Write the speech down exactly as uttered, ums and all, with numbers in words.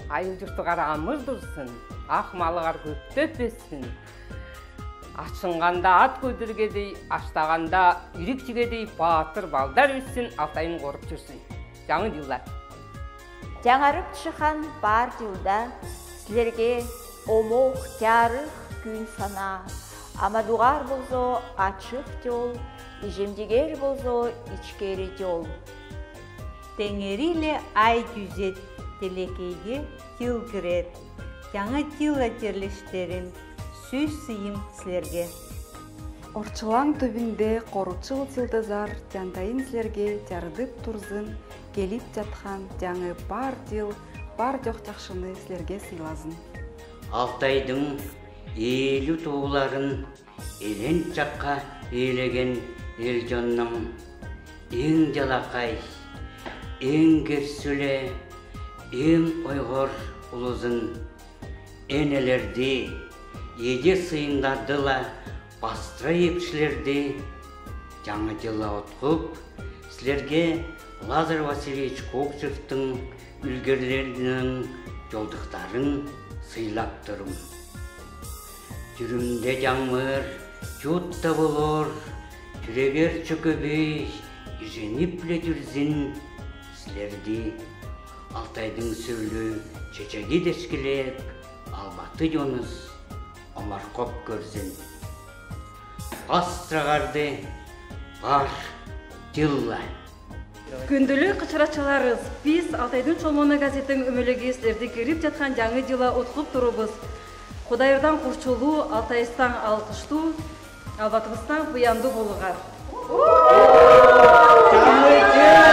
Айыл-журтугаар амыр турсун, ах малыгаар көптеп өссүн. Ачынғанда ат көлдиргедей, аштағанда ирик чигедей баатыр балдар өссүн, Алтайым, қорып чурзын. Жаңа йылда. Жаңарып чыккан баар йылда силерге омок, чарых күүн санаа. Амандылар болза ачык ёл, ижемдигер болза ичкери ёл. Теңери ле ай күүзет, телекейге йыл кирер. Жаңа йыл, тирлештерим, сүй-сыйым силерге. Орчылаң түбінде коручыл йылдызар чантайын силерге чарыдып турзын, келип чаткан жаңа баар йыл баар чох чахшыны силерге сыйлазын. Алтайдың ээлю тууларын элен чакка иелеген эл-чонның эң чалақай, эң керсюле, эң ойғор улузун, энелерди, эдир сыйындарды ла, бастыра эпшилерди Жаңа йылла утхуп, силерге Лазарь Васильевич Кокчевтің ӱлгерлерінің чолдыхтарын сыйлап турам. Тӱрімде чаңмыр, чут та полар, тӱрегер чӧкебей, иженип ле чӧрзін, силерди Алтайдың сүрлю чечеги тешкилеп, албаты чоныс омархоп кӧрзін. Пастырағарды Баар йылла! Күүнділі хызыратчыларыс, пис «Алтайдың Чолманы» газеттің өөмелігі силерді кирип чатхан Жаңа йылла утхып турабыс. Худайырдан хурчулу, Алтайыстаң алғышту, албатыбыстаң пыянду болуға. Жаңа йыл!